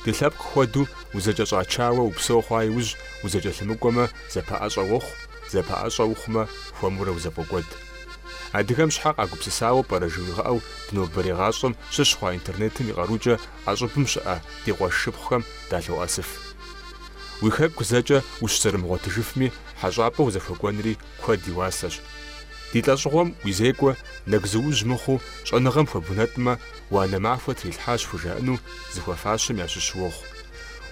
Ди лъэпкъ хуэдэу узэкӏэщӏачауэ упсэу хъуа иужь узэкӏэлъымыкӏуэмэ, зэпэӏэщӏэ уохъу, зэпэӏэщӏэ ухъумэ, хуэмурэ узэфӏокӏуэд. Адыгэм щхьэ къагупсысауэ пӏэрэ жыуигъэӏэу ди нобэрей гъащӏэм щыщ хъуа интернетым и къарукӏэ ӏэщӏыбым щыӏэ ди къуэш-шыпхъухэм далъоӏэсыф. Уи хэку зэкӏэ ущызэрымыгъуэтыжыфми, хьэщӏапӏэ узэхуэкӏуэнри куэд и уасэщ. Ди лӏэщӏыгъуэм уи зекӏуэ нэгзыужь мыхъуу щӏэныгъэм хуэбунэтӏмэ, уанэ махуэ трилъхьащ хужаӏэну зыхуэфащэм ящыщ уохъу.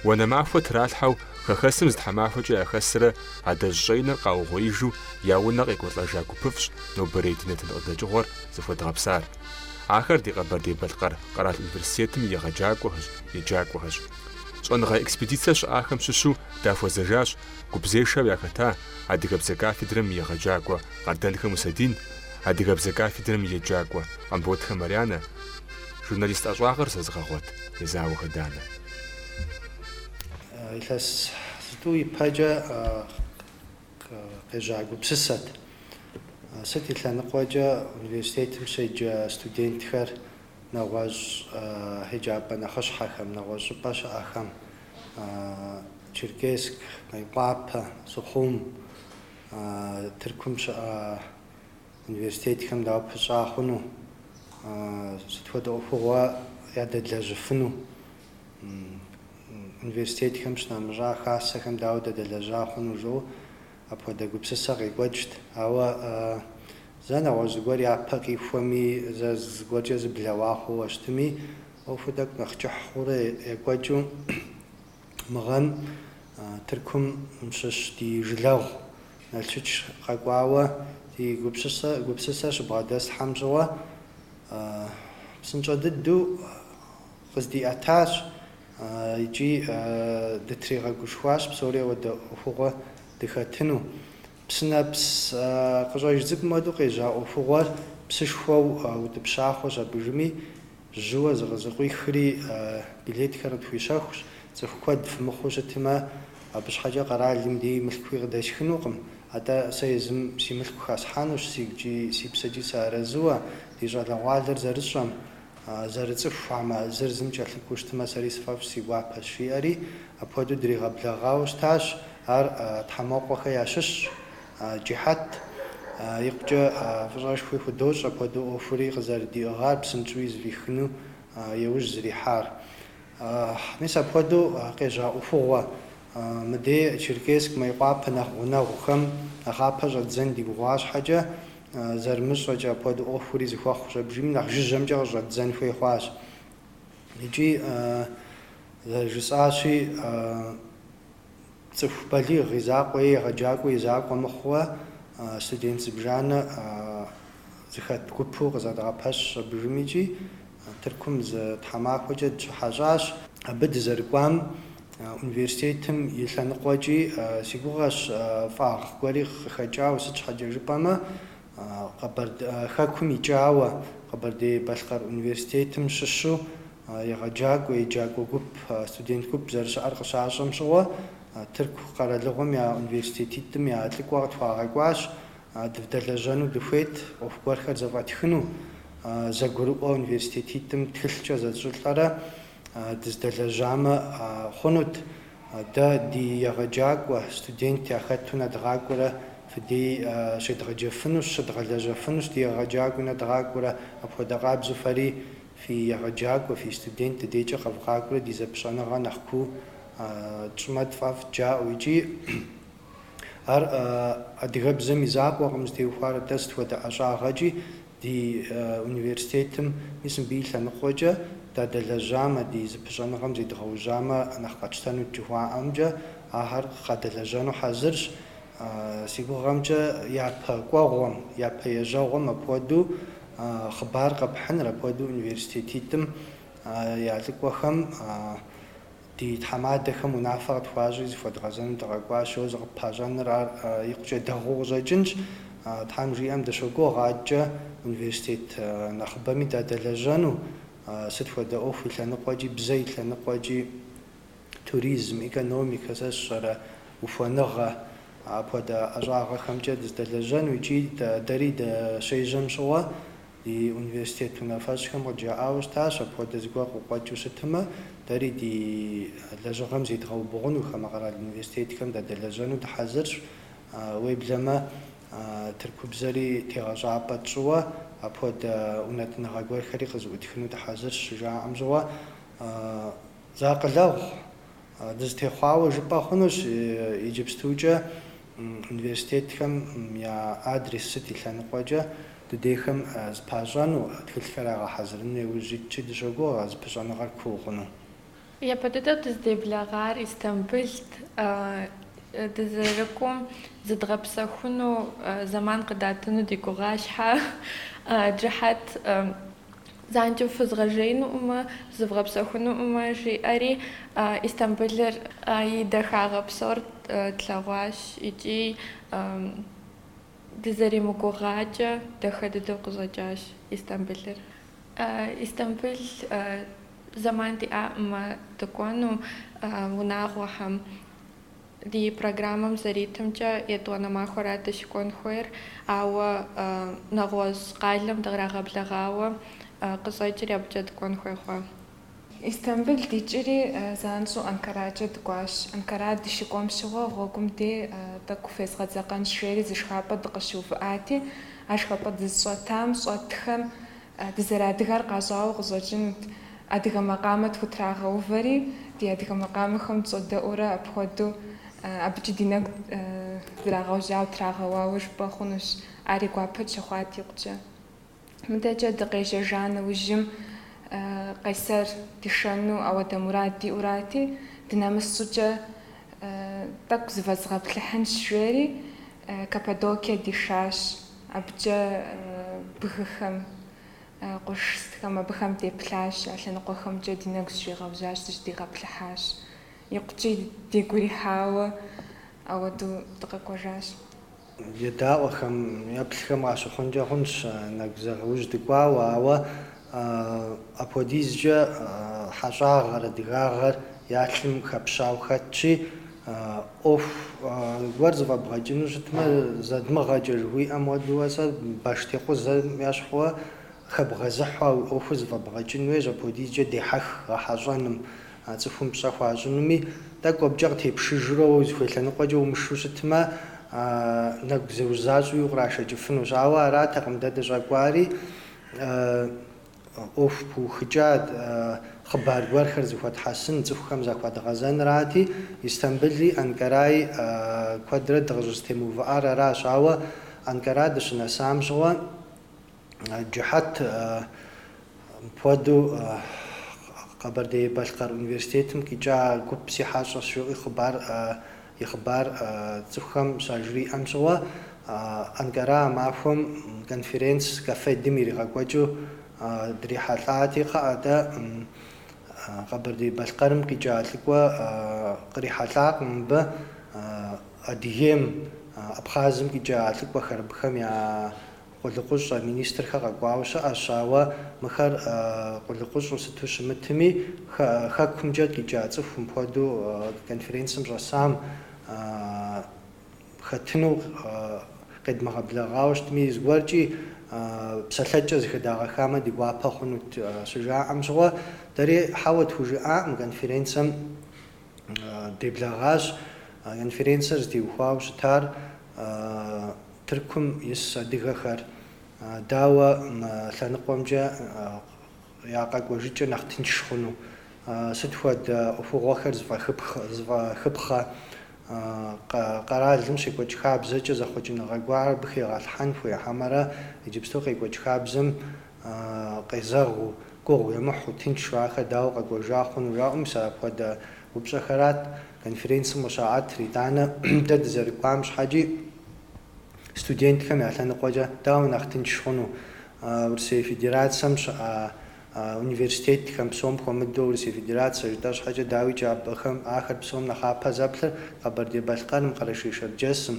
Уанэ махуэ тралъхьэу хэхэсым зы тхьэмахуэкӏэ яхэсрэ адэжь щӏэиныр къаугъуеижу я унэ къекӏуэлӏэжа гупыфӏщ нобэрей ди нэтын къыдэкӏыгъуэр зыхуэдгъэпсар. Ахэр ди Къэбэрдей-Балъкъэр къэрал университетым и егъэджакӏуэхэщ, еджакӏуэхэщ. Щӏэныгъэ экспедицэ щыӏахэм щыщу дахуэзэжащ гупзешэу яхэта адыгэбзэ кафедрэм и егъэджакӏуэ Къардэнхэ Мусэдин, адыгэбзэ кафедрэм и еджакӏуэ Къамботхэ Марьянэ, журналист ӏэщӏагъэр зэзыгъэгъуэт Езауэхэ Данэ. Илъэс зытӏу ипэкӏэ къежьа гупсысэт. Сыт и лъэныкъуэкӏэ университетым щеджэ студентхэр нэгъуэщӏ еджапӏэ нэхъыщхьэхэм, нэгъуэщӏ щӏыпӏэ щыӏэхэм, Черкесск, Мейкъуапэ, Сыхъум, Тыркум щыӏэ университетхэм дауэ пыщӏа хъуну, сыт хуэдэ ӏуэхугъуэ ядэдлэжьыфыну, университетхэм щынэмыщӏа хасэхэм дауэ дадэлэжьа хъуну жыӏэу апхуэдэ гупсысэ къекӏуэкӏт. Ауэ зэ нэгъуэщӏ зыгуэр япэ къихуэми, зэ зыгуэркӏэ зыблэуа хъууэ щытми, ӏуэхур тӏэкӏу нэхъ кӏыхь хъуурэ екӏуэкӏыу мы гъэм Тыркум щыщ ди жылэгъу Налшыч къэкӏуауэ ди гупсысэ щыбгъэдэслъхьэм щыгъуэ псынщӏэ дыдэу къыздиӏэтащ икӏи дытригъэгушхуащ псори ауэдэ ӏуэхугъуэ дыхэтыну. Псынэпс къыщӏэж цӏыкӏум хуэдэу къежьа ӏуэхугъуэр псышхуэу утӏыпща хъущ абыжми, жьыуэ зыкъызыкъуихри билетхэр къытхуищэхущ, цӏыху куэд фымыхъуу щытмэ, абы щхьэкӏэ къэралым дей мылъкуи къыдэсхынукъым, атӏэ сэ езым си мылъку хэсхьэнущ, сигукӏи си псэкӏи сыарэзыуэ, ди щӏалэгъуалэр зэрыщӏэм, зэрыцӏыхухьэмэ, зыр зым кӏэлъыкӏуэу щытмэ, сэри сфӏэфӏщ, си гуапэщ, жиӏэри, апхуэдэу дригъэблэгъауэ щытащ. Ар Тхьэмокъуэхэ ящыщщ, Джихьэт. Икъукӏэ фӏыщӏэшхуи худощӏ апхуэдэу ӏуэхури къызэрыдиӏыгъар, псынщӏэуи зэфӏихыну яужь зэрихьар. Мис апхуэдэу къежьа ӏуэхугъуэ мыдей Черкесск, Мейкъуапэ нэхъ гъунэгъухэм нэхъапэ щӏэддзэн ди гугъа щхьэкӏэ, зэрымыщӏэкӏэ апхуэдэ ӏуэхури зэхуэхъущ абыжми нэхъ жыжьэмкӏэ къыщӏэддзэн хуей хъуащ. Икӏи, зэрыжысӏащи, цӏыху балигъ и закъуэ е егъэджакӏуэ и закъуэ мыхъууэ студент зыбжанэ зыхэт гупу къызэдгъэпэщщ абыжым икӏи Тыркум зы тхьэмахуэкӏэ дыщыхьэщӏащ. Абы дызэрыкӏуам университетым и лъэныкъуэкӏи си гугъэщ фӏагъ гуэри къыхэкӏауэ, сыт щхьэкӏэ жыпӏэмэ, Хэкум икӏауэ Къэбэрдей-Балъкъэр университетым щыщу егъэджакӏуэ, еджакӏуэ гуп, студент гуп зэрыщыӏэр къыщащӏэм щыгъуэ, Тырку къэралыгъуэм я университетитӏым я лӏыкӏуэ къытхуагъэкӏуащ, дывдэлэжьэну дыхуейт, ӏуэху гуэрхэр зэфӏэтхыну, зэгурыӏуэ университетитӏым тхылъкӏэ зэтщӏылӏэрэ дыздэлэжьамэ хъунут. Дэ ди егъэджакӏуэ, студент яхэту нэдгъакӏуэрэ фыдей щедгъэджэфынущ, щыдгъэлэжьэфынущ ди егъэджакӏуи нэдгъакӏуэрэ, апхуэдэ къабзэу фэри фи егъэджакӏуэ, фи студент дыдейкӏэ къэвгъакӏуэрэ ди зэпыщӏэныгъэ нэхъ куу тщӏымэ тфӏэфӏт жаӏэу икӏи ар адыгэбзэм и закъуэкъым зытеухуар, атӏэ сыт хуэдэ ӏэщӏагъэкӏи Ди университетым мис мыбы и лъэныкъуэкӏэ дадэлэжьамэ, ди зыпыщӏэныгъэм зедгъэужьамэ нэхъ къэтщтэнут жыхуаӏэмкӏэ, ахэр къадэлэжьэну хьэзырщ. Си гугъэмкӏэ, япэ кӏуэгъуэм, япэ ежьэгъуэм апхуэдэу хъыбар къэпхьыныр, апхуэдэу университетитӏым я лӏыкӏуэхэм Ди тхьэмадэхэм унафэ къытхуащӏри зыхуэдгъэзэну дыкъэкӏуащ, жэуэ зыкъыппащӏэныр ар икъукӏэ дэгъуэу къыщӏэкӏынщ. Тхьэм жиӏэм дыщогугъ адэкӏэ университет нэхъыбэми дадэлэжьэну, сыт хуэдэ ӏуэху и лъэныкъуэкӏи, бзэ и лъэныкъуэкӏи, туризм, экономикэ, сэ сщӏэрэ, ухуэныгъэ, апхуэдэ ӏэщӏагъэхэмкӏэ дыздэлэжьэну икӏи дэри дыщежьэм щыгъуэ. Ди университет унафэщӏхэм къыджаӏауэ щытащ, апхуэдэ зыгуэр къыкъуэкӏыу щытмэ, дэри ди лэжьыгъэм зедгъэубгъуну, хамэ къэрал университетхэм дадэлэжьэну дыхьэзырщ. Уеблэмэ, тыркубзэри тегъэщӏапӏэ тщӏыуэ, апхуэдэ унэтӏыныгъэ гуэрхэри къызэӏутхыну дыхьэзырщ щыжаӏэм щыгъуэ. Зэакъылэгъу дызэтехъуауэ жыпӏэ хъунущ иджыпстукӏэ университетхэм я адрес сыт и лъэныкъуэкӏэ дыдейхэм зыпащӏэну, тхылъхэр ягъэхьэзырыну иужь итщи дыщогугъ а зыпыщӏэныгъэр куу хъуну. Япэ дыдэу дыздеблэгъар Истамбылт, дызэрыкӏуэм зыдгъэпсэхуну, зэман къыдатыну ди гугъа щхьэ Джыхьэт занкӏэу фызгъэжеинуӏымэ, зывгъэпсэхунуӏымэ, жиӏэри Истамбылыр и дахагъэ псор тлъэгъуащ икӏи дызэримыгугъакӏэ дахэ дыдэу къыщӏэкӏащ Истамбылыр. Истамбыл зэман диӏаӏымэ дыкӏуэну унагъуэхэм. Ди программэм зэритымкӏэ етӏуанэ махуэрат дыщыкӏуэн хуейр, ауэ нэгъуэщӏ къалэм дыкърагъэблэгъауэ къыщӏэкӏри абыкӏэ дыкӏуэн хуей хъуа. Истамбыл дикӏри занщӏэу Анкаракӏэ дыкӏуащ. Анкара дыщыкӏуэм щыгъуэ гъуэгум дей тӏэкӏу фезгъэдзэкъэнщ жери зы шхапӏэ дыкъыщыувыӏати, а шхапӏэ дызыщӏэтам щӏэтхэм дызэрыадыгэр къащӏауэ къыщӏэкӏынут. Адыгэ макъамэ тхутрагъэувэри, ди адыгэ макъамэхэм тщӏэдэӏуурэ апхуэдэу абыкӏи ди нэгу зрагъэужьауэ трагъэуауэ жыпӏэ хъунущ. Ари гуапэ тщыхъуат икъукӏэ. Мыдэкӏэ дыкъежьэжа нэужьым Къайсэр дишэну ауэдэ мурад диӏурати, дынэмыс щӏыкӏэ тӏэкӏу зывэзгъэплъыхьынщ жери Каппадокие дишащ. Абыкӏэ бгыхэм, къуршхэм абыхэм деплъащ, а лъэныкъуэхэмкӏэ ди нэгу зыщригъэужьащ, зыщыдигъэплъыхьащ. Икъукӏи дигу ирихьауэ ауэдэу дыкъэкӏуэжащ. Едаӏуэхэм, еплъхэм къащыхъункӏэ хъунщ нэгузегъэужь дыкӏуауэ, ауэ апхуэдизкӏэ хьэщӏагъэр, адыгагъэр я лъым хэпщауэ хэтщи, ӏуэху гуэр зэфӏэбгъэкӏыну щытмэ, зэдмыгъэкӏэ жыхуиӏэм хуэдэу сэ баштекъузэм ещхьуэ хэбгъэзыхьу а уи ӏуэхур зэфӏэбгъэкӏын хуейщ, апхуэдизкӏэ дехьэх гъэхьэщӏэным, цӏыхум пщӏэ хуащӏынуми, тӏэкӏу абыкӏэ къытепшыжурэ уэ узыхуей лъэныкъуэкӏэ умышу щытмэ, нэгу зыужь защӏэуи укърашэкӏыфынущ. Ауэ аратэкъым дэ дыщӏэкӏуари, ӏуэху пыухыкӏа хъыбар гуэрхэр зыхуэтхьэсын, цӏыхухэм захуэдгъэзэнрати, Истамбыли Анкараи куэдрэ дыкъыщӏызэтемыувыӏар аращ. Ауэ Анкара дыщынэсам щыгъуэ Джыхьэт мыпхуэдэу Къэбэрдей-Балъкъэр университетым къикӏа гуп си хьэщӏэщ жиӏэу и хъыбар цӏыхухэм щажриӏэм щыгъуэ, Анкара а махуэм конференц КАФФЕД-м иригъэкӏуэкӏыу дрихьэлӏати, кхъыӏэ дэ Къэбэрдей-Балъкъэрым къикӏа лӏыкӏуэ кърихьэлӏакъым мыбы Адыгейм, Абхъазым къикӏа лӏыкӏуэхэр, абыхэм я къулыкъущӏэ министрхэр къэкӏуауэ щыӏэщ, ауэ мыхэр къулыкъущӏэу сыту щымытми, хэкумкӏэ къикӏа цӏыху мыпхуэдэу конференцым щӏэсам хэтыну къедмыгъэблэгъауэ щытми, зыгуэркӏи псэлъэкӏэ зыхыдагъэхамэ ди гуапэ хъунут щыжаӏэм щыгъуэ, дэри хьэуэ тхужыӏакъым конференцэм деблэгъащ. Конференцэр зытеухуауэ щытар Тыркум ис адыгэхэр дауэ мы лъэныкъуэмкӏэ я къэкӏуэжыкӏэ нэхъ тынш хъуну? Сыт хуэдэ ӏуэхугъуэхэр зэфӏэхыпхъэ къэралым щекӏуэкӏ хабзэкӏэ зэхъуэкӏыныгъэ гуэр абы хегъэлъхьэн хуей хьэмэрэ иджыпсту къекӏуэкӏ хабзэм къезэгъыу, гугъу емыхьу, тыншу ахэр дауэ къэкӏуэжа хъуну жаӏэу, мис апхуэдэ упщӏэхэрат конференцым къыщаӏэтыр. Итӏанэ дэ дызэрыкӏуам щхьэкӏи студентхэм я лъэныкъуэкӏэ дауэ нэхъ тынш хъуну? Урысей Федерацэм щыӏэ университетхэм, псом хуэмыдэу Урысей Федерацэ жытӏэ щхьэкӏэ, дауикӏ абыхэм ахэр псом нэхъапэ зэплъыр Къэбэрдей-Балъкъэрым, Къэрэшей-Шэрджэсым,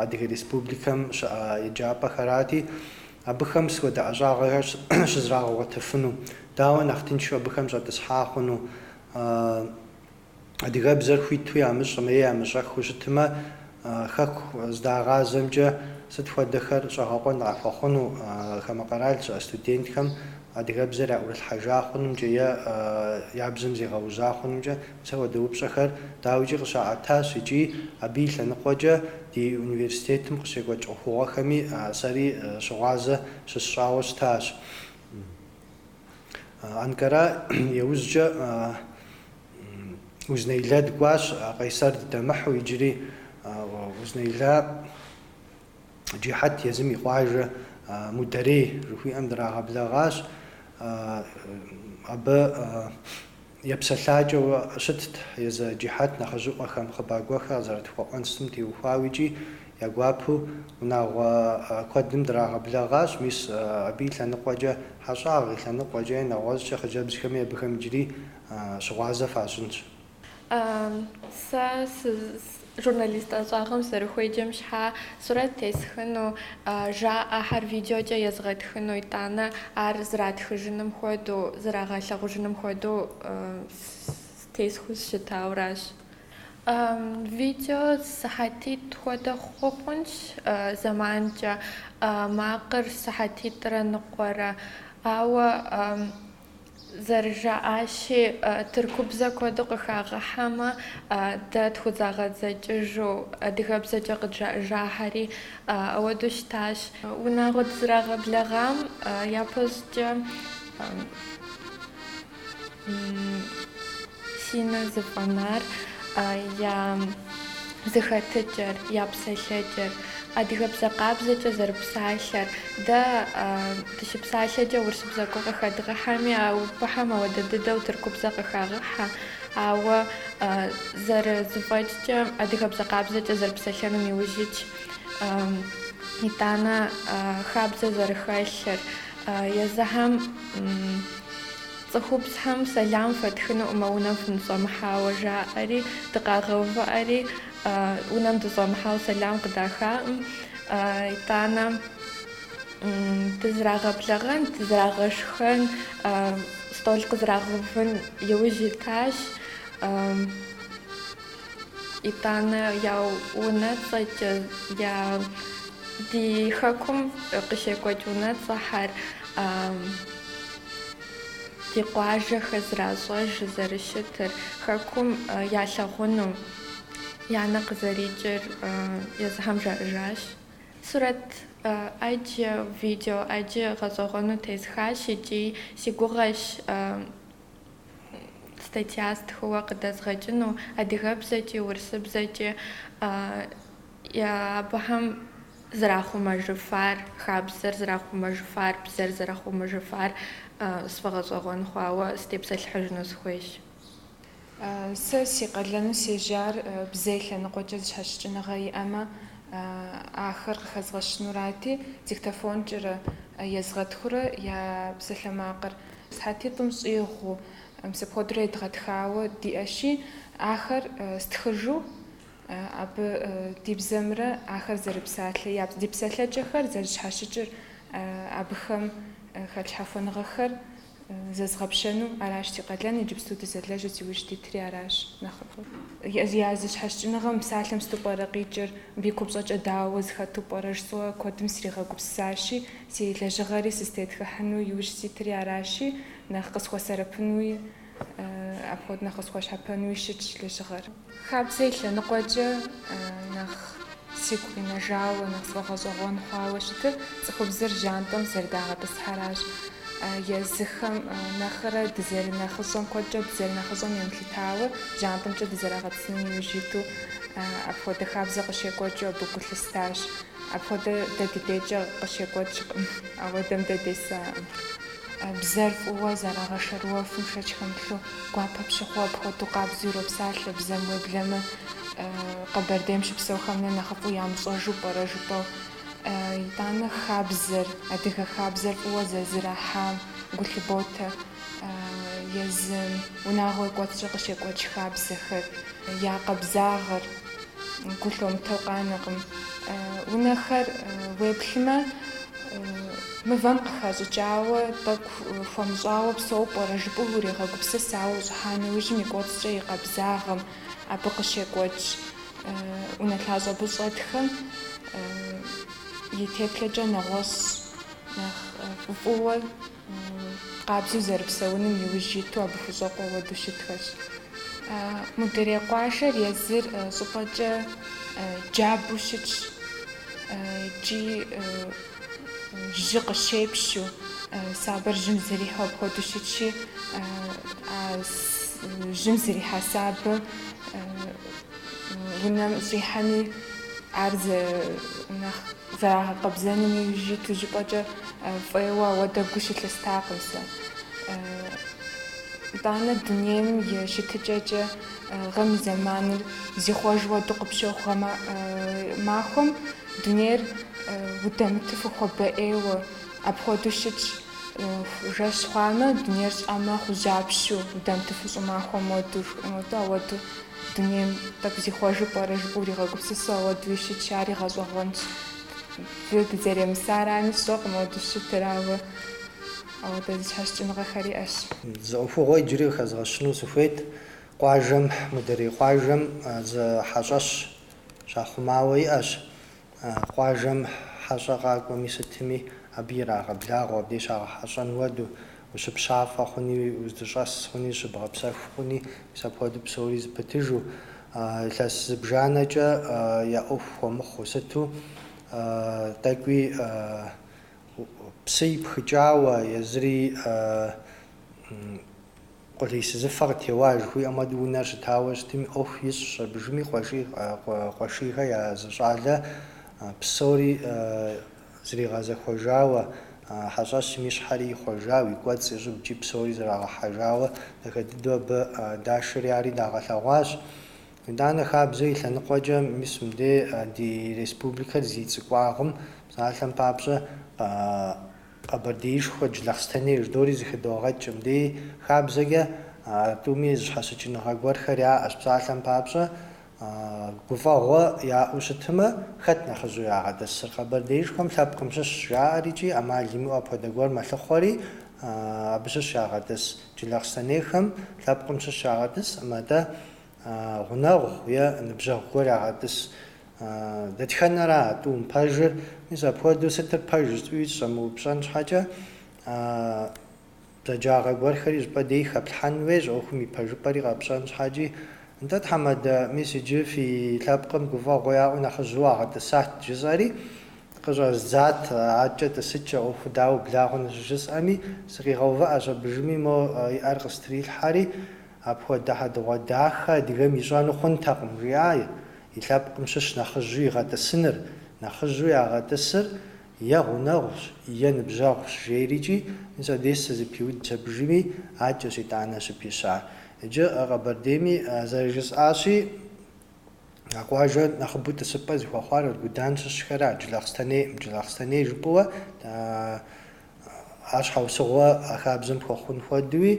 Адыгэ Республикэм щыӏэ еджапӏэхэрати, абыхэм сыт хуэдэ ӏэщӏагъэхэр щызрагъэгъуэтыфыну, дауэ нэхъ тыншу абыхэм щӏэтӏысхьа хъуну, адыгэбзэр хуиту ямыщӏэмэ е ямыщӏэхыу щытмэ, хэку здагъазэмкӏэ сыт хуэдэхэр щӏэгъэкъуэн къахуэхъуну хамэ къэрал щыӏэ студентхэм адыгэбзэр яӏурылъхьэжа хъунымкӏэ е я бзэм зегъэужьа хъунымкӏэ, мис апхуэдэ упщӏэхэр дауикӏи къыщаӏэтащ икӏи абы и лъэныкъуэкӏэ ди университетым къыщекӏуэкӏ ӏуэхугъуэхэми сэри щыгъуазэ щысщӏауэ щытащ. Анкара иужькӏэ Узнейлэ дыкӏуащ, Къайсэр дыдэмыхьэу иджыри Узнейлэ Джихьэт езым и къуажэ Мударей жыхуиӏэм драгъэблэгъащ. Абы епсэлъакӏэу щытт езы Джихьэт нэхъыжьыӏуэхэм хъыбар гуэрхэр къызэрытхуаӏуэн сытым теухуауэ икӏи я гуапэу унагъуэ куэдым драгъэблэгъащ. Мис абы и лъэныкъуэкӏэ хьэщӏагъ и лъэныкъуэкӏэ е нэгъуэщӏкӏэ хъыджэбзхэми абыхэм иджыри щыгъуазэ фащӏынщ. Сэ журналист ӏэщӏагъэм зэрыхуеджэм щхьа сурэт тесхыну, жаӏэхэр видеокӏэ езгъэтхыну, итӏанэ ар зратхыжыным хуэдэу, зрагъэлъагъужыным хуэдэу тесхыу сыщытауращ. Видео сыхьэтитӏ хуэдэ хъу хъунщ зэманкӏэ, макъыр сыхьэтитӏрэ ныкъуэрэ, ауэ зэрыжаӏащи, тыркубзэ куэду къыхагъэхьэмэ, дэ тхузагъэдзэкӏыжу адыгэбзэкӏэ къыджаӏэжахьэри ауэдэу щытащ. Унагъуэ дызрагъэблэгъам япэщӏыкӏэ си нэ зыфӏэнар я зэхэтыкӏэр, я псэлъэкӏэр, адыгэбзэ къабзэкӏэ зэрыпсалъэр. Дэ дыщыпсалъэкӏэ урысыбзэ гуэр къыхэдгъэхьэми, абыхэм ауэдэ дыдэу тыркубзэ къыхагъэхьэ, ауэ зэрызэфӏэкӏкӏэ адыгэбзэ къабзэкӏэ зэрыпсэлъэным иужь итщ. Итӏанэ хабзэ зэрыхэлъыр, езыхэм цӏыхубзхэм сэлам фэтхынукъымэ унэм фыныщӏэмыхьауэ жаӏэри, дыкъагъэувыӏэри, унэм дыщӏэмыхьауэ сэлам къыдахакъым. Итӏанэ дызрагъэблэгъэн, дызрагъэшхэн, стӏол къызрагъэувын иужь итащ. Итӏанэ я унэцӏэкӏэ, я ди хэкум къыщекӏуэкӏ унэцӏэхэр, ди къуажэхэр зращӏэж зэрыщытыр, хэкум ялъагъуну я нэ къызэрикӏыр езыхэм жаӏэжащ. Сурэт ӏэджэ, видео ӏэджэ гъэщӏэгъуэну тесхащ икӏи си гугъэщ статья стхыуэ къыдэзгъэкӏыну адыгэбзэкӏи урысыбзэкӏи абыхэм зэрахъумэжыфар, хабзэр зэрахъумэжыфар, бзэр зэрахъумэжыфар сфӏэгъэщӏэгъуэн хъуауэ сытепсэлъыхьыжыну сыхуейщ. Сэ си къалэну сежьар бзэ и лъэныкъуэкӏэ зыщхьэщыкӏыныгъэ иӏэмэ, ахэр къыхэзгъэщынурати, диктофонкӏэрэ езгъэтхурэ я псалъэмакъыр сыхьэтитӏым щӏигъуу, мис апхуэдэурэ едгъэтхауэ диӏэщи, ахэр стхыжу абы ди бзэмрэ ахэр зэрыпсалъэ, я ди псэлъэкӏэхэр зэрыщхьэщыкӏыр, абыхэм хэлъ щхьэхуэныгъэхэр зэзгъэпщэну аращ си къалэн, иджыпсту дызэлэжьу зи ужь дитри аращ нэхъыфӏыр. Я зыщхьэщыкӏыныгъэм псалъэм сыту пӏэрэ къикӏыр, мыбы и купщӏэкӏэ дауэ зыхэту пӏэрэ жысӏэу куэдым сригъэгупсысащи, си лэжьыгъэри сызытетхыхьыну иужь ситри аращи, нэхъ къысхуэсэрэпынуи, апхуэдэ нэхъ къысхуэщхьэпэнуи щытщ лэжьыгъэр. Хабзэ и лъэныкъуэкӏэ нэхъ сигу къинэжауэ, нэхъ сфӏэгъэщӏэгъуэн хъуауэ щытыр цӏыхубзыр жьантӏэм зэрыдагъэтӏысхьэращ. Езыхэм нэхърэ дызэрынэхъыщӏэм, куэдкӏэ дызэрынэхъыщӏэм емылъытауэ, жьантӏэмкӏэ дызэрагъэтӏысыным иужь иту апхуэдэ хабзэ къыщекӏуэкӏыу абы гу лъыстащ. Апхуэдэ дэ ди дежкӏэ къыщекӏуэкӏкъым, ауэдэм дэ десакъым. Бзэр фӏыуэ зэрагъэшэрыуэфым шэч хэмылъу гуапэ пщыхъуу апхуэдэу къабзэу иропсалъэ бзэм, уеблэмэ Къэбэрдейм щыпсэухэм нэ нэхъыфӏу ямыщӏэжу пӏэрэ жыпӏэу. Итӏанэ хабзэр, адыгэ хабзэр фӏыуэ зэрызэрахьам гу лъыботэ, езы унагъуэ и кӏуэцӏкӏэ къыщекӏуэкӏ хабзэхэр, я къабзагъэр гу лъумытэу къанэкъым. Унэхэр уеплъмэ, мывэм къыхэщӏыкӏауэ, тӏэкӏу хуэмыщӏауэ псэу пӏэрэ жыпӏэу урегъэгупсыс, ауэ ущӏыхьа нэужьым и кӏуэцӏкӏэ и къабзагъэм, абы къыщекӏуэкӏ унэлъащӏэ абы щӏэтхэм и теплъэкӏэ нэгъуэщӏ нэхъ фӏыуэ къабзэу зэрыпсэуным иужь иту абы хущӏэкъуу ауэдэу щытхэщ. Мударей къуажэр езыр щӏыпӏэкӏэ джабэу щытщ икӏи жьы къыщепщу, сабэр жьым зэрихьэу апхуэдэу щытщи, а жьым зэрихьа сабэ унэм щӏихьэми, ар нэхъ зэрагъэкъэбзэным иужь иту жыпӏэкӏэ фӏейуэ ауэдэ гу щылъыстакъым сэ. Итӏанэ дунейм и щытыкӏэкӏэ гъэм и зэманыр зихъуэж хуэдэу къыпщохъу гъэмахуэм дунейр удэмытыфу хуабэӏейуэ апхуэдэу щытщ. Жэщ хъуамэ, дунейр щӏыӏэ мэхъу, жьапщэу, удэмытыфу щӏымахуэм хуэдэу, жыхуиӏэм хуэдэу, ауэдэу дунейм тӏэкӏу зихъуэжу пӏэрэ жыпӏэу уригъэгупсысу ауэдэуи щытщ, ари гъэщӏэгъуэнщ. Дэ дызэремысарами сщӏэкъым ауэдэу щытыр, ауэ ауэдэ зыщхьэщыкӏыныгъэхэр иӏэщ. Зы ӏуэхугъуэ иджыри къыхэзгъэщыну сыхуейт. Къуажэм, Мударей къуажэм зы хьэщӏэщ щахъумауэ иӏэщ. Къуажэм хьэщӏэ къакӏуэми сытми, абы ирагъэблагъэу, абдей щагъэхьэщӏэн хуэдэу, ущыпщафӏэ хъуни, уздыщӏэс хъуни, зыщыбгъэпсэху хъуни, мис апхуэдэу псори зыпытыжу. Илъэс зыбжанэкӏэ я ӏуэху хуэмыхъуу сыту, тӏэкӏуи псы ипхыкӏауэ, езыри къулейсызыфэ къытеуа жыхуиӏэм хуэдэу унэр щытауэ щытми, ӏуэху ищӏщ абыжми Къуэшийхэ я зы щӏалэ псори зригъэзэхуэжауэ, хьэщӏэщым и щхьэри ихъуэжауэ, и кӏуэцӏ, и щӏыбкӏи псори зэрагъэхьэжауэ, дахэ дыдэу абы дашэри ари дагъэлъэгъуащ. Итӏанэ хабзэ и лъэныкъуэкӏэ, мис мыбдей ди республикэр зи цӏыкӏуагъым, псалъэм папщӏэ, Къэбэрдеишхуэ, Джылахъстэней жыдори зыхыдогъэкӏ. Мыбдей хабзэкӏэ тӏуми зыщхьэщыкӏыныгъэ гуэрхэр яӏэщ, псалъэм папщӏэ, гуфӏэгъуэ яӏэу щытмэ, хэт нэхъыжьу ягъэтӏысыр? Къэбэрдеишхуэм лъэпкъым щыщ жаӏэр икӏи ӏэмал имыӏэу апхуэдэ гуэр мэлъыхъуэри, абы щыщ ягъэтӏыс. Джылахъстэнейхэм лъэпкъым щыщ ягъэтӏыскъым, атӏэ гъунэгъу е ныбжьэгъу гуэр ягъэтӏыс. Дэтхэнэра а тӏум пэжыр? Мис апхуэдэу сытыр пэж жысӏэуи сыщӏэмыупщӏэн щхьэкӏэ, бзаджагъэ гуэрхэри щӏыпӏэ дей хэплъхьэн хуейщ, ӏуэхум и пэжыпӏэри къэпщӏэн щхьэкӏи. Нтӏэ, тхьэмадэ, мис иджы фи лъэпкъым гуфӏэгъуэ яӏэу нэхъыжьу уагъэтӏысат, жысӏэри къыщӏэздзат, адэкӏэ тӏысыкӏэ ӏуэхур дауэ убла хъуну щыжысӏэми, сыкъигъэувыӏэщ абыжми, мо и ӏэр къыстрилъхьэри, апхуэдэ хьэдыгъуэдахэ адыгэм ищӏэну хъунтэкъым, жиӏа, и лъэпкъым щыщ нэхъыжьу игъэтӏысыныр. Нэхъыжьу ягъэтӏысыр е гъунэгъущ, е ныбжьэгъущ, жери икӏи, мис абдей сызэпиудщ абыжми, адэкӏэщ итӏанэ щыпищар. Иджы Къэбэрдейми зэрыжысӏащи, а къуажэр нэхъыбэу тӏысыпӏэ зыхуэхъуар Аргудан щыщхэра, Джылахъстэнейкъым. Джылахъстэней жыпӏэуэ ар щхьэусыгъуэ а хабзэм хуэхъун хуэдэуи,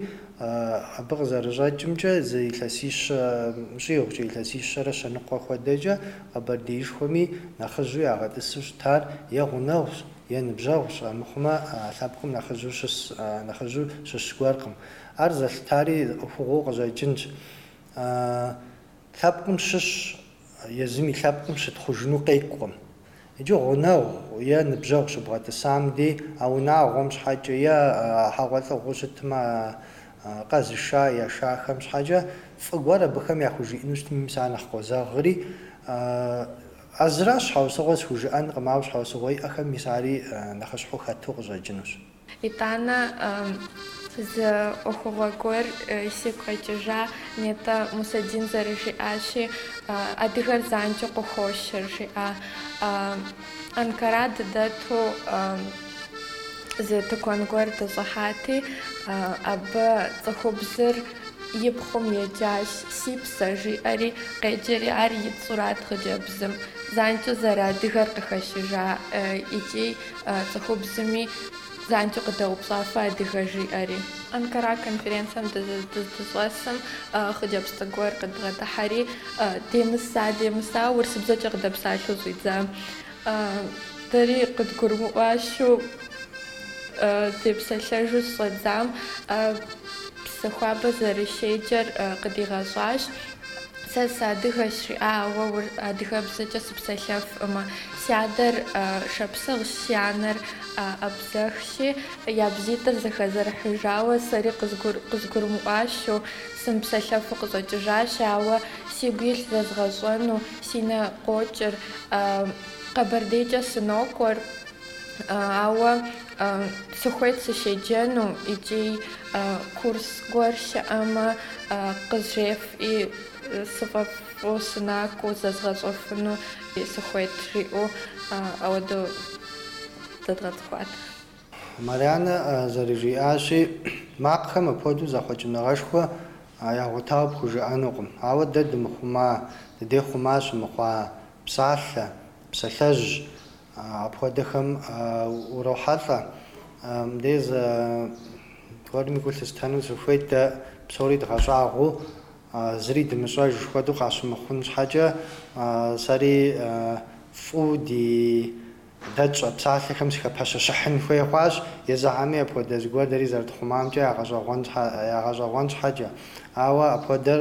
абы къызэрыщӏэкӏымкӏэ, зы илъэсищэ щӏигъукӏэ, илъэсищэрэ щэныкъуэ хуэдэкӏэ Къэбэрдеишхуэми нэхъыжьу ягъэтӏысу щытар е гъунэгъущ, е ныбжьэгъущ, армыхъумэ лъэпкъым нэхъыжьу щыс, нэхъыжьу щыщ гуэркъым. Ар зэлъытари ӏуэхугъуэу къыщӏэкӏынщ. Лъэпкъым щыщ езым и лъэпкъым щытхъужыну къекӏукъым. Иджы гъунэгъу е ныбжьэгъу щыбгъэтӏысам дей а унагъуэм щхьэкӏэ е хьэгъуэлӏыгъуэу щытмэ, къэзыша, яшахэм щхьэкӏэ фӏы гуэр абыхэм яхужиӏэну щытми, мис ар нэхъ къозэгъри. А зыращ щхьэусыгъуэ схужыӏэнкъым, ауэ щхьэусыгъуэ иӏэхэм мис ари нэхъыщхьэу хэту къыщӏэкӏынущ. Итӏанэ зы ӏуэхугъуэ гуэр сигу къэкӏыжа, нетӏэ Мусэдин зэрыжиӏащи, адыгэр занщӏэу къыхощыр, жиӏа. Анкара дыдэту зы тыкуэн гуэр дыщӏыхьати, абы цӏыхубзыр и пхъум еджащ, си псэ, жиӏэри къеджэри ар ицӏурат хъыджэбзым. Занщӏэу зэрыадыгэр къыхэщыжа икӏи цӏыхубзми занщӏэу къыдэупщӏа фыадыгэ жиӏэри. Анкара конференцэм дыздыщӏэсым хъыджэбз цӏыкӏу гуэр къыдбгъэдыхьэри, демыса, демыса урысыбзэкӏэ къыдэпсалъэу щӏидза. Дэри къыдгурымыӏуащэу депсэлъэжу щӏэдзам, Псыхуабэ зэрыщеджэр къыдигъэщӏащ. Сэ сыадыгэщ, жиӏа, ауэ адыгэбзэкӏэ сыпсэлъэфӏымэ. Си адэр шапсыгъщ, си анэр абзэхщи, я бзитӏыр зэхэзэрыхьыжауэ сэри къызгурымыӏуащэу, сымыпсэлъэфу къыщӏэкӏыжащ, ауэ сигу илъ зэзгъэщӏэну, си нэ къокӏыр. Къэбэрдейкӏэ сынокӏуэр, ауэ сыхуейт сыщеджэну икӏи курс гуэр щыӏэмэ, къызжефӏи, сыфӏэфӏу сынакӏуэу зэзгъэщӏэфыну сыхуейт, жиӏэу ауэдэу зэдгъэцӏыхуат. Марьянэ зэрыжиӏащи, макъхэм апхуэдэу зэхъуэкӏыныгъэшхуэ ягъуэтауэ пхужыӏэнукъым. Ауэ дэ дымыхъума, дыдей хъума щымыхъуа псалъэ, псалъэжь апхуэдэхэм урохьэлӏэ. Мыбдеж зы гуэрми гу лъыстэну сыхуейт, дэ псори дгъэщӏагъуэу зыри дымыщӏэж хуэдэу къащымыхъун щхьэкӏэ, сэри фӏыуэ ди дэ тщӏэ псалъэхэм сыхэпэщэщыхьын хуей хъуащ, езыхэми апхуэдэ зыгуэр дэри зэрытхъумамкӏэ ягъэщӏэгъуэн щхьэкӏэ. Ауэ апхуэдэр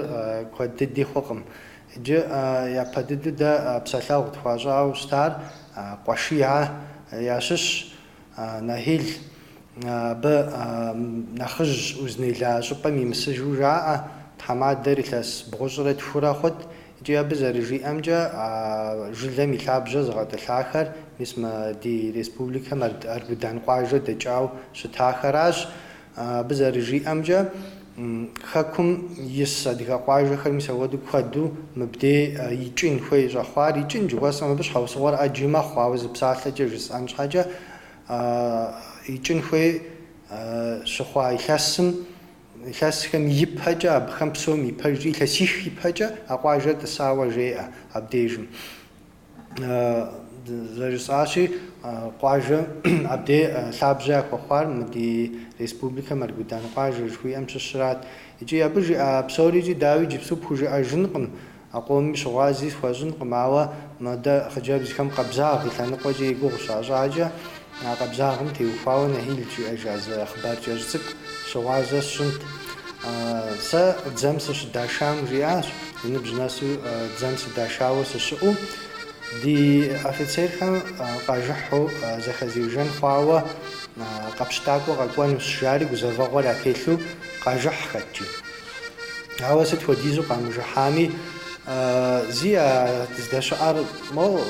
куэд дыди хъукъым. Иджы япэ дыдэу дэ псэлъэгъу тхуащӏауэ щытар Къуэшия ящыщщ, Нахил. Абы нэхъыжь Узнейла щӏыпӏэм имысыжу жаӏэ, тхьэмадэр илъэс бгъущӏрэ тхурэ хъут. Икӏи абы зэрыжиӏэмкӏэ, а жылэм и лъабжьэ зыгъэтӏылъахэр мис мы ди республикэм Аргудан къуажэ дэкӏауэ щытахэращ. Абы зэрыжиӏэмкӏэ, хэкум ис адыгэ къуажэхэр мис апхуэдэу куэду мыбдей икӏын хуей щӏэхъуар. Икӏын жыхуэсӏэм абы щхьэусыгъуэр ӏэджи мэхъу, ауэ зы псалъэкӏэ жысӏэн щхьэкӏэ, икӏын хуей щыхъуа илъэсым, илъэсхэм ипэкӏэ, абыхэм псом ипэжкӏэ, илъэсих ипэкӏэ а къуажэр тӏысауэ жеӏэ абдежым. Зэрыжысӏащи, къуажэ абдей лъабжьэ яхуэхъуар мы ди республикэм Аргудан къуажэ жыхуиӏэм щыщрат. Икӏи абы жиӏа псорикӏи дауи иджыпсту пхужыӏэжынкъым, а къомми щыгъуази схуэщӏынкъым, ауэ мыдэ хъыджэбзхэм къабзагъ и лъэныкъуэкӏэ и гугъу щащӏакӏэ, а къабзагъым теухуауэ Нахил жиӏэжа зы хъыбар кӏэщӏ цӏыкӏу щыгъуазэ сщӏынт. Сэ дзэм сыщыдашам жиӏащ, и ныбжь нэсу дзэм сыдашауэ сыщыӏэу, ди офицерхэм къажыхьу зэхэзежэн хъуауэ къэпщытакӏуэ къэкӏуэнущ, жари гузэвэгъуэр ятелъу къажыхьхэт жи. Ауэ сыт хуэдизу къамыжыхьами, зи а здэщыӏэр мо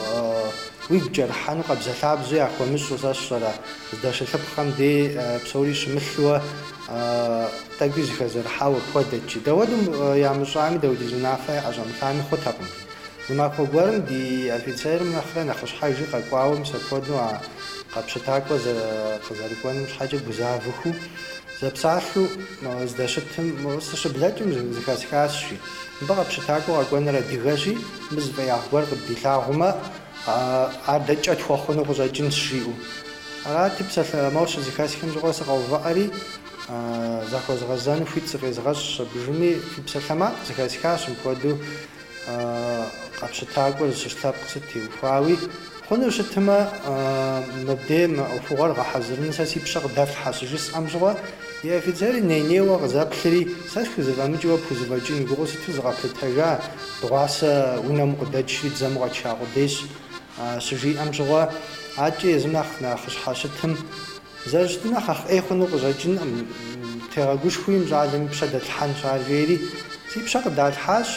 уигу кӏэрыхьэну къабзэлъабзэу яхуэмыщӏу сэ сщӏэрэ, здэщылъыпхъэм дей псори щымылъуэ тӏэкӏуи зэхэзэрыхьауэ апхуэдэт жи. Дауэдэу ямыщӏами, дауэдиз унафэ яӏэщӏэмылъами хъутэкъым. Зы махуэ гуэрым ди офицерым нэхърэ нэхъыщхьэжи къэкӏуауэ мис апхуэдэу а къэпщытакӏуэ къызэрыкӏуэнум щхьэкӏэ гузавэхыу зэпсалъэу здэщытым сыщыблэкӏым зэхэсхащ, жи. Мыбы къэпщытакӏуэ къэкӏуэныр адыгэщи, мыбы зы фӏеягъ гуэр къыддилъагъумэ, ар дэ кӏэ тхуэхъуну къыщӏэкӏынщ, жиӏэу. Арати, псалъэ моуэ щызэхэсхым щыгъуэ сыкъэувыӏэри, захуэзгъэзэну хуит зыкъезгъэщӏщ абыжми, фи псалъэмакъ зэхэсхащ мыпхуэдэу къэпщытакӏуэр зыщыщ лъэпкъ сыт теухуауи. Хъуну щытмэ, мыбдей мы ӏуэхугъуэр гъэхьэзырыну сэ си пщэ къыдэфлъхьэ щыжысӏэм щыгъуэ, ди офицерыр ней-нейуэ къызэплъри, сэ схузэфӏэмыкӏыу уэ пхузэфӏэкӏын уи гугъэу сыту зыкъэплъытэжа, дыгъуасэ унэм укъыдэкӏри дзэм укъэтша къудейщ, щыжиӏэм щыгъуэ, адэкӏэ езым нэхъ нэхъыщхьэ щытым, Зэрыщыту нэхъ нэхъ ӏей хъуну къыщӏэкӏынкъым, тегъэгушхуи мы щӏалэм и пщэ дэтлъхьэнщ ар жери, си пщэ къыдалъхьащ,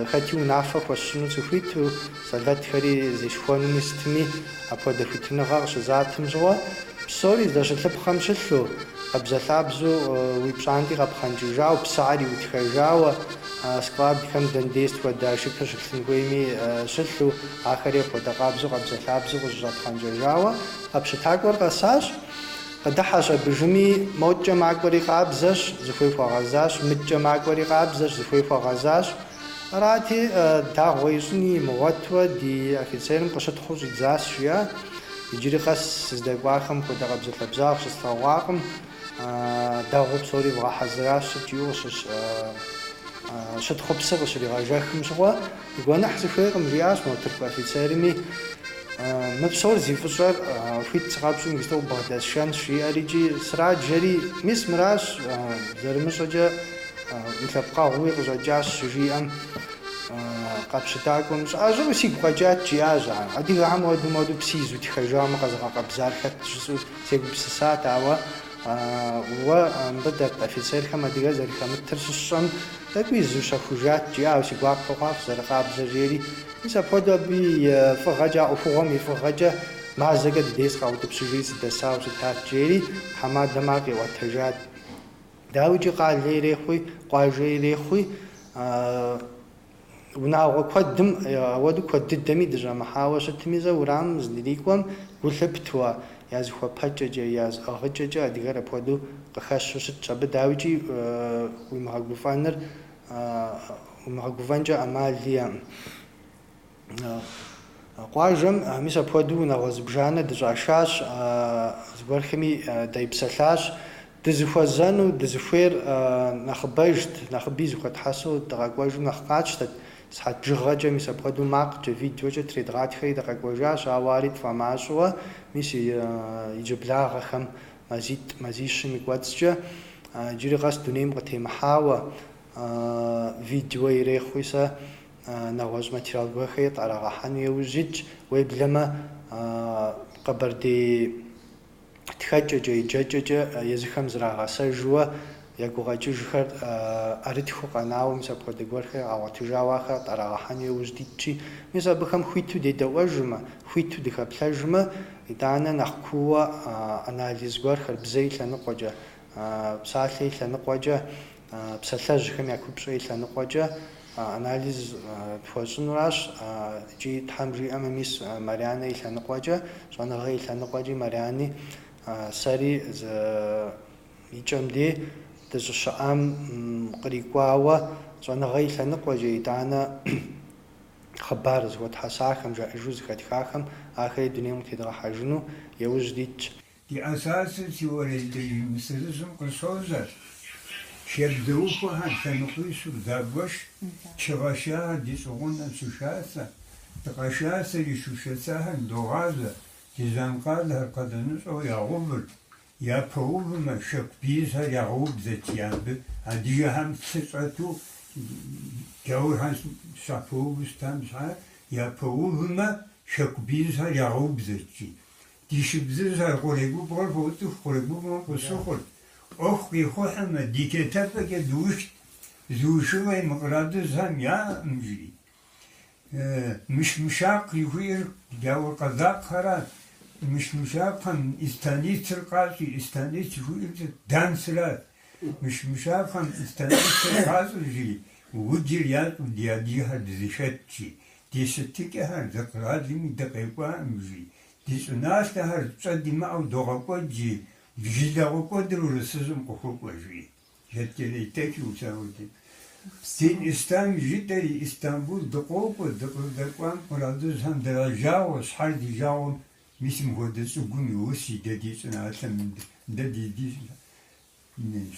хэти унафэ хуэсщӏыну сыхуиту, сэлэтхэри зесхуэнуми сытми, апхуэдэ хуитыныгъэ къыщызатым щыгъуэ, псори здэщылъыпхъэм щылъу, къабзэлъабзэу уи пщӏантӏи къэпхъэнкӏыжауэ, псыӏэр иутхэжауэ, складхэм дэндей сыт хуэдэ ашыкыр щылъын хуейми щылъу, ахэри апхуэдэ къабзэу къабзэлъабзэу къыщыщӏэпхъэнкӏэжауэ, Къэпщытакӏуэр къэсащ, къыдыхьэщ абыжми, модкӏэ макӏуэри къабзэщ, зыхуей хуэгъэзащ, мыдкӏэ макӏуэри къабзэщ, зыхуей хуэгъэзащ. Арати, дагъуэ ищӏыни имыгъуэтуэ ди офицерым къыщытхъуу щӏидзащ, жиӏа. Иджыри къэс сыздэкӏуахэм хуэдэ къабзэлъабзагъ щыслъэгъуакъым, дэгъуэу псори вгъэхьэзыращ, сыт жиӏэу къыщыщ щытхъупсыр къыщригъэжэхым щыгъуэ, Гуэныхь сыхуейкъым, жиӏащ мо тырку офицерми. Мы псор зи фӏыщӏэр хуит сыкъэпщӏым иджыпсту бгъэдэсшэнщ, жиӏэри икӏи сраджэри, мис мыращ, зэрымыщӏэкӏэ уи лъэпкъэгъууи къыщӏэкӏащ, щыжиӏэм. Къэпщытакӏуэм щӏыӏэ-щӏыӏэу сигу къэкӏат, жиӏащ ар. Адыгэхэм ауэдэу моуэдэу псы изутхэжауэ мы къэзыгъэкъэбзар хэт жысӏэу сегупсысат, ауэ уэ мыбы дэт офицерхэм адыгэ зэрыхэмытыр щысщӏэм тӏэкӏуи зызущэхужат, жиӏауэ си гуапэ хъуа фызэрыкъабзэр жери. Мис апхуэдэу абы и фӏыгъэкӏэ, а ӏуэхугъуэм и фӏыгъэкӏэ мазэкӏэ ди деж сыкъаутӏыпщыжри сыдэсауэ щытат, жери тхьэмадэм ар къиӏуэтэжат. Дауикӏи къалэ ирехъуи, къуажэ ирехъуи, унагъуэ куэдым, ауэдэу куэд дыдэми дыщӏэмыхьауэ щытми, зэ уэрамым здрикӏуэм гу лъыптэуэ, я зыхуэпэкӏэкӏэ, я зыӏыгъыкӏэкӏэ адыгэр апхуэдэу къыхэщу щытщ. Абы дауикӏи уимыгъэгуфӏэныр, уимыгъэгуфӏэнкӏэ ӏэмал иӏэкъым. Къуажэм мис апхуэдэу унагъуэ зыбжанэ дыщӏашащ, зыгуэрхэми дайпсэлъащ. Дызыхуэзэну дызыхуейр нэхъыбэжт, нэхъыби зыхуэтхьэсу дыкъэкӏуэжу нэхъ къатщтэт. Сыхьэт бжыгъэкӏэ мис апхуэдэу макъкӏэ, видеокӏэ тредгъатхэри дыкъэкӏуэжащ, ауэ ари тфӏэмащӏэуэ мис иджыблагъэхэм мазитӏ, мазищым и кӏуэцӏкӏэ иджыри къэс дунейм къытемыхьауэ видео ирехъуи сэ нэгъуэщӏ материал гуэрхэри тӏэрагъэхьэну иужь итщ. Уеблэмэ къэбэрдей тхэкӏэкӏэ, еджэкӏэкӏэ езыхэм зрагъэсэжуэ я гукъэкӏыжхэр ӏэрытхыу къэнауэ мис апхуэдэ гуэрхэр къагъуэтыжауэ ахэр тӏэрагъэхьэну иужь дитщи, мис абыхэм хуиту дедэӏуэжмэ, хуиту дыхэплъэжмэ, итӏанэ нэхъ кууэ анализ гуэрхэр бзэ и лъэныкъуэкӏэ, псалъэ и лъэныкъуэкӏэ, псалъэжьхэм я купщӏэ и лъэныкъуэкӏэ анализ тхуэщӏынуращ. Икӏи Тхьэм жиӏэмэ, мис Марьянэ и лъэныкъуэкӏэ, щӏэныгъэ и лъэныкъуэкӏи Марьяни сэри и кӏэм дей дыщӏыщыӏам кърикӏуауэ щӏэныгъэ и лъэныкъуэкӏэ, итӏанэ хъыбар зыхуэтхьэсахэм, жаӏэжу зыхэтхахэм ахэри дунейм къытедгъэхьэжыну яужь дитщ. Ди ӏэсасыр си уэрэдыжь Мысырыжьым къыщожьэ. Шабзэухуэхэр лъэныкъуищу дагуэш, чы гъэшахэр ди щӏыгъунэм щышасэ, дыкъэшасэри шу шэсахэр ныдогъажьэ, ди жанкъалэхэр къалэныщӏэу ягъэувырт, япэувмэ, хэку биижьхэр ягъэубзэт абы адыгэхэм лъы щӏэту джаурхэм щапэуву щытам щхьэ, япэувмэ, хэку биижьхэр ягъэубзэт жи. Ди шыбзыжьхэр Къурей губгъуэр фоцӏыху, Къурей губгъуэм къыщыхъурт. ӏуэху къихъухьэмэ, ди тетэпӏэкӏэ дыухт, зыушыгъи мы къэралыжьхэм яӏэкъым, жи. Мышмышакъ жыхуиӏэр джаур къэзакъхэрат. Мышмышакъхэм станицэр къащӏи, станиц жыхуиӏэр Дансырат. Мышмышакъхэм станицэр къащӏыр, жи, уджыр ящӏу ди адыгэхэр дызэхэтт, жи. Ди щытыкӏэхэр зы къэралми дыкъекӏуакъым, жи. Ди щӏыналъэхэр пщӏэ димыӏэу догъэкӏуэд, жи, жылагъуэ кӏуэдыр урысыжьым къыхуокӏуэ, жи. Жеткӏэрей Тэч усауэти. Дин Ислъам жытӏэри Истамбул дыкъокӏуэ, дыкъыздэкӏуам къэралыжьхэм дражагъуэ, щхьэр ди жагъуэм мис мыхуэдэ щӏыгум иус, жи, дэ ди щӏыналъэм, дэ ди ди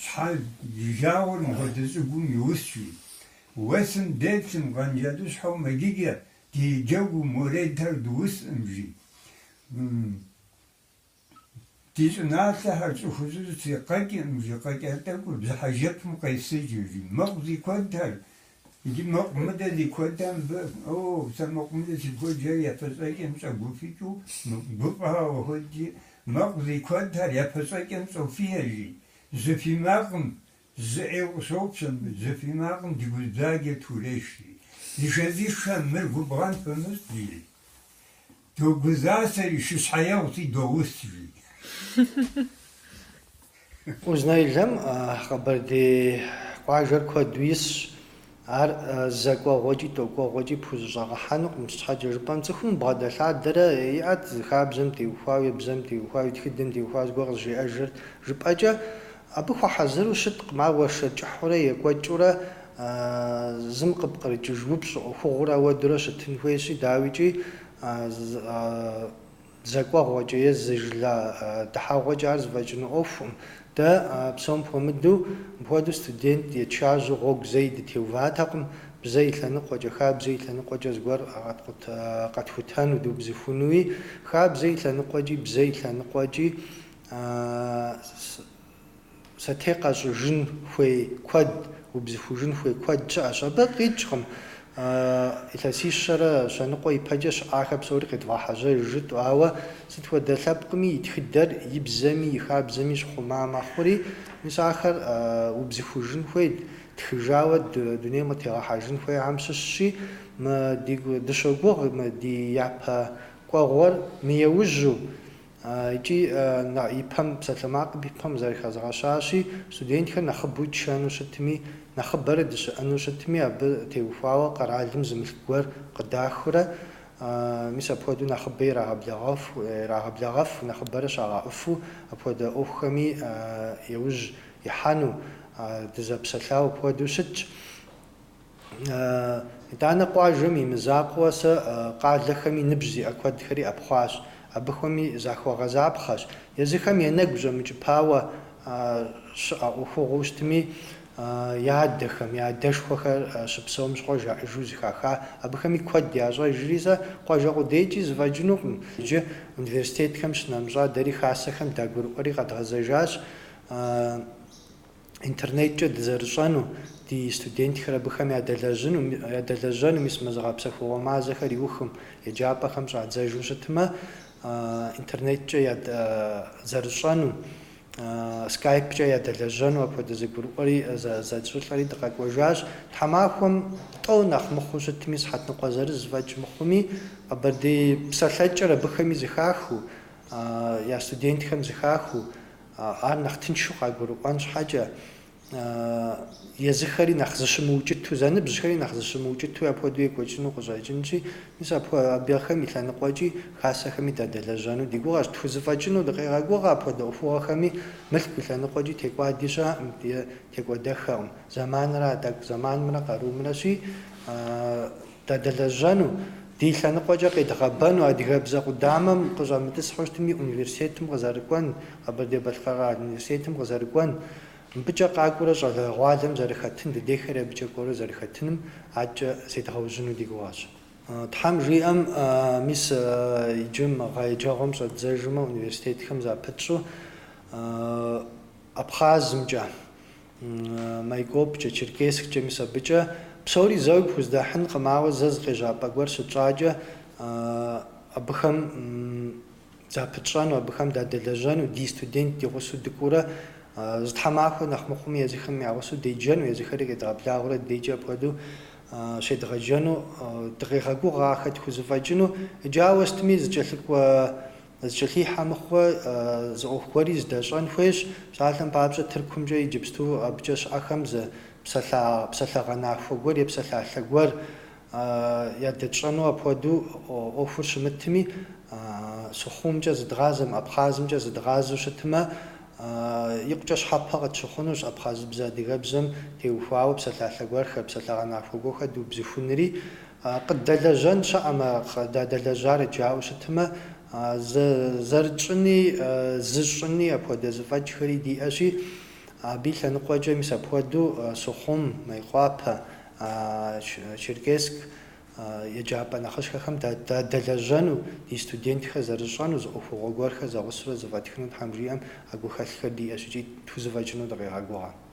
Щхьэ ди жагъуэр мыхуэдэ щӏыгум иус, жи. Уэсым деплъым къэнжалыщхьэу мэджыджэ, ди джэгуу моредхэр дыускъым, жи. Ди щӏыналъэхэр щӏы хужьыжьщи, къэкӏыркъым, жи, къэкӏа тӏэкӏур бжьыхьэ жэпым къесыжыр, жи. Мэкъу зи куэдхэр, иджы мэкъу мыдэ зи куэдхэм мыбы, о, сэ мэкъу мыдэ си куэд жери япэщӏэкӏэм щӏэгуфӏыкӏыу гуфӏауэ хуэди, Мэкъу зи куэдхэр япэщӏэкӏэм щӏофие, жи. Жьы фий макъым, жьы ӏейуэ къыщопщэ мыбы, жьы фий макъым ди гу бзаджэр тхуреш, жи. Зышэзышхэм мыр губгъэн фымыщӏ, жи. Догузасэри шыщхьэегъути доус, жи. Узняйлэм къэбэрдей къуажэр куэду исщ. Ар зэ кӏуэгъуэкӏи тӏо кӏуэгъуэкӏи пхузэщӏэгъэхьэнукъым, сыт щхьэкӏэ жыпӏэм цӏыхум бгъэдэлъадэрэ иӏэт зы хабзэм теухуауэ, бзэм теухуауэ, тхыдэм теухуауэ зыгуэр къызжеӏэжыр жыпӏэкӏэ, абы хуэхьэзыру щыткъым, ар уэршэр кӏыхьурэ екӏуэкӏыурэ зым къыпкърыкӏыж упщӏэ ӏуэхугъуэр ауэдурэ щытын хуейщи, дауикӏи зэ кӏуэгъуэкӏэ е зы жылэ дыхьэгъуэкӏэ ар зэфӏэкӏыну ӏуэхукъым. Дэ псом хуэмыдэу мыпхуэдэу студент етшажьэу гъуэгу зэи дытеуватэкъым, бзэ и лъэныкъуэкӏэ, хабзэ и лъэныкъуэкӏэ зыгуэр къэтхутэну, дубзыхунуи, хабзэ и лъэныкъуэкӏи, бзэ и лъэныкъуэкӏи сэтей къэщӏыжын хуей куэд, убзыхужын хуей куэд щыӏэщ. Абы къикӏкъым. Илъэсищэрэ щэныкъуэ ипэкӏэ щыӏахэр псори къедвгъэхьэжьэж жытӏэу, ауэ сыт хуэдэ лъэпкъми и тхыдэр и бзэми и хабзэми щыхъума мэхъури, мис ахэр убзыхужын хуейт, тхыжауэ дунейм къытегъэхьэжын хуейхэм щыщщи, мы дыщогугъ мы ди япэ кӏуэгъуэр мыеужьу, икӏи ипэм псалъэмакъым ипэм зэрыхэзгъэщащи, студентхэр нэхъыбэу тшэну щытми, нэхъыбэрэ дыщыӏэну щытми, абы теухуауэ къэралым зы мылъку гуэр къыдахыурэ, мис апхуэдэу нэхъыбэ ирагъэблэгъэфу, нэхъыбэрэ щагъэӏыфу апхуэдэ ӏуэхухэми яужь ихьэну дызэпсэлъауэ апхуэдэу щытщ. Итӏанэ къуажэм и мызакъуэу сэ къалэхэми ныбжь зиӏэ куэдхэри ӏэпхъуащ. Абыхэми захуэгъэзапхъэщ. Езыхэм я нэгу щӏэмыкӏыпауэ щыӏэ ӏуэхугъуэу щытми, я адэхэм, я адэшхуэхэр щыпсэум щыгъуэ жаӏэжу зыхаха, абыхэми куэд ящӏэжри, сэ къуажэ къудейкӏи зэфӏэкӏынукъым. Иджы университетхэм щынэмыщӏа дэри хасэхэм дагурыӏуэри къэдгъэзэжащ. Интернеткӏэ дызэрыщӏэну, ди студентхэр абыхэм ядэлэжьыну, ядэлэжьэну, мис мы зыгъэпсэхугъуэ мазэхэр иухым, еджапӏэхэм щӏадзэжу щытмэ, интернеткӏэ зэрыщӏэну, скайпкӏэ ядэлэжьэну апхуэдэ зэгурыӏуэри зэтщӏылӏэри дыкъэкӏуэжащ. Тхьэмахуэм тӏэу нэхъ мыхъуу щытми, сыхьэт ныкъуэ зырыз фӏэкӏ мыхъуми, къэбэрдей псэлъэкӏэр абыхэми зыхахыу, я студентхэм зыхахыу, ар нэхъ тыншу къагурыӏуэн щхьэкӏэ, езыхэри нэхъ зыщымыукӏыту, зэныбжьхэри нэхъ зыщымыукӏыту апхуэдэу екӏуэкӏыну къыщӏэкӏынщи, мис абыхэм и лъэныкъуэкӏи хасэхэми дадэлэжьэну ди гугъэщ. Тхузэфӏэкӏыну дыкъегъэгугъэ апхуэдэ ӏуэхугъуэхэми мылъку и лъэныкъуэкӏи текӏуади щыӏэкъым, е текӏуэдэххэкъым. Зэманра тӏэкӏу, зэманымрэ къарумрэщи, дадэлэжьэну, ди лъэныкъуэкӏэ къедгъэбэну, адыгэбзэ къудамэм къыщӏэмытӏысхьэу щытми, университетым къызэрыкӏуэн, Къэбэрдей-Балъкъэр къэрал университетым къызэрыкӏуэн, мыбыкӏэ къакӏуэрэ щӏалэгъуалэм зэрыхэтын, дыдейхэри абыкӏэ кӏуэрэ зэрыхэтыным адэкӏэ зедгъэужьыну ди гугъэщ. Тхьэм жиӏэм, мис иджы мы гъэ еджэгъуэм щӏэддзэжмэ, университетхэм запытщӏу Абхъазымкӏэ, Майкопкӏэ, Черкессккӏэ, мис абыкӏэ псори зэуи пхуздэхьынкъым, ауэ зэ зы къежьапӏэ гуэр щытщӏакӏэ абыхэм запытщӏэну, абыхэм дадэлэжьэну, ди студент ди гъусэу дыкӏуэурэ зы тхьэмахуэ нэхъ мыхъуми езыхэм я гъусэу деджэну, езыхэри къедгъэблагъэурэ дыдейкӏэ апхуэдэу щедгъэджэну дыкъегъэгугъэ ахэр тхузэфӏэкӏыну. Иджы ауэ сытми зыкӏэлъыкӏуэ Зыкӏэлъихьэ мыхъуэ зы ӏуэху гуэри зыдэщӏэн хуейщ. Псалъэм папщӏэ, Тыркумкӏэ иджыпсту абыкӏэ щыӏэхэм зы псалъэгъэнахуэ гуэр е псалъалъэ гуэр ядэтщӏэну апхуэдэу ӏуэхур щымытми, Сухъумкӏэ зыдгъазэм, Абхъазымкӏэ зыдгъазэу щытмэ, икъукӏэ щхьэпэ къытщыхъунущ абхъазыбзэ адыгэбзэм теухуауэ псалъалъэ гуэрхэр, псалъэгъэнахуэ гуэрхэр дыубзыхунри. Къыддэлэжьэн щыӏэмэ, дадэлэжьарэт жаӏэу щытмэ, зэрытщӏыни, зыщӏыни апхуэдэ зэфӏэкӏхэри диӏэщи, абы и лъэныкъуэкӏэ мис апхуэдэу Сухъум, Мейкъуапэ, Черкесск еджапӏэ нэхъыщхьэхэм дадэлэжьэну, ди студентхэр зэрыщӏэну, зы ӏуэхугъуэ гуэрхэр зэгъусэурэ зэфӏэтхыну Тхьэм жиӏэм а гухэлъхэр диӏэщ икӏи тхузэфӏэкӏыну дыкъегъэгугъэ.